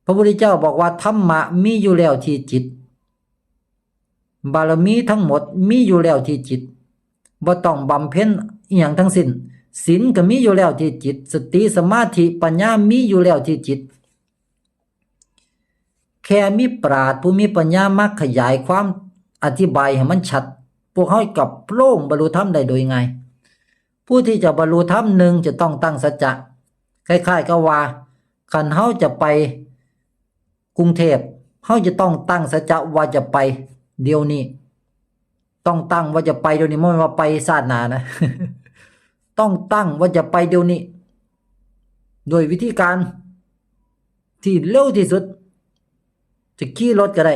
ພະພຸດທະເຈົ້າບອກວ່າ ທຳມະມີຢູ່ແລ້ວທີ່ຈິດ, ບາລະມີທັງໝົດມີຢູ່ແລ້ວທີ່ຈິດ, ບໍ່ຕ້ອງບຳເພັນອີ່ຫຍັງທັງສິ້ນ. ສິນກໍມີຢູ່ແລ້ວທີ່ຈິດ, ສະຕິ ສະມາທິ ປັນຍາມີຢູ່ແລ້ວທີ່ຈິດ. ແຄ່ມີປາດຜູ້ມີປັນຍາມາຂະຫຍາຍຄວາມອະທິບາຍໃຫ້ມັນຊັດ, ພວກເຮົາກໍໂປ່ງບັນລຸທຳໄດ້ໂດຍງ່າຍ. ຜູ້ທີ່ຈະບັນລຸທຳ ໜຶ່ງ ຈະຕ້ອງຕັ້ງສັດຈະ. ຄ້າຍໆກັບວ່າ ຄັນເຮົາຈະໄປກຸງເທບ, ເຮົາຈະຕ້ອງຕັ້ງສັດຈະວ່າຈະໄປດຽວນີ້. ຕ້ອງຕັ້ງວ່າຈະໄປດຽວນີ້, ບໍ່ແມ່ນວ່າໄປຊາດໜ້ານະ. ຕ້ອງຕັ້ງວ່າຈະໄປດຽວນີ້ ໂດຍວິທີການທີ່ເລັວທີ່ສຸດ. ຈະຂີ່ລົດກໍໄດ້,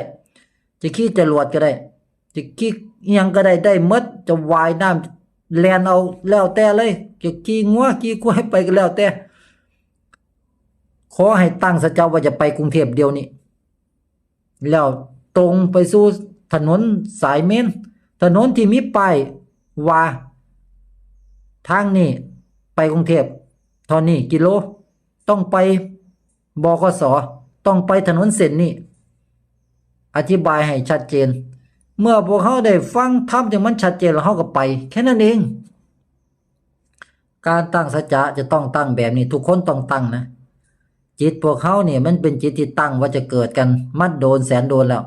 ຈະຂີ່ຈະຫຼວດກໍໄດ້, ຈະຂີ່ອີ່ຫຍັງກໍໄດ້, ໄດ້ໝົດ. ຈະວ່າຍນ້ຳ ແລ່ນເອົາ ແລ້ວແຕ່ເລີຍ, ຈະຂີ່ງົວຂີ່ຄວາຍໄປກໍແລ້ວແຕ່. ຂໍໃຫ້ຕັ້ງສັດຈະວ່າຈະໄປກຸງເທບດຽວນີ້ ແລ້ວຕົງໄປສູ່ຖະໜົນສາຍເມນ, ຖະໜົນທີ່ມີປ້າຍວ່າ ທາງນີ້ໄປກຸງເທບເທົ່ານີ້ກິໂລ, ຕ້ອງໄປ ບຂສ, ຕ້ອງໄປຖະໜົນເສັ້ນນີ້. ອະທິບາຍໃຫ້ຊັດເຈນ. ເມື່ອພວກເຮົາໄດ້ຟັງທຳທີ່ມັນຊັດເຈນແລ້ວ ເຮົາກໍໄປ, ແຄ່ນັ້ນເອງ. ການຕັ້ງສັດຈະຈະຕ້ອງຕັ້ງແບບນີ້, ທຸກຄົນຕ້ອງຕັ້ງນະ. ຈິດພວກເຮົານີ້ມັນເປັນຈິດທີ່ຕັ້ງວ່າຈະເກີດກັນມາໂດນແສນໂດນແລ້ວ.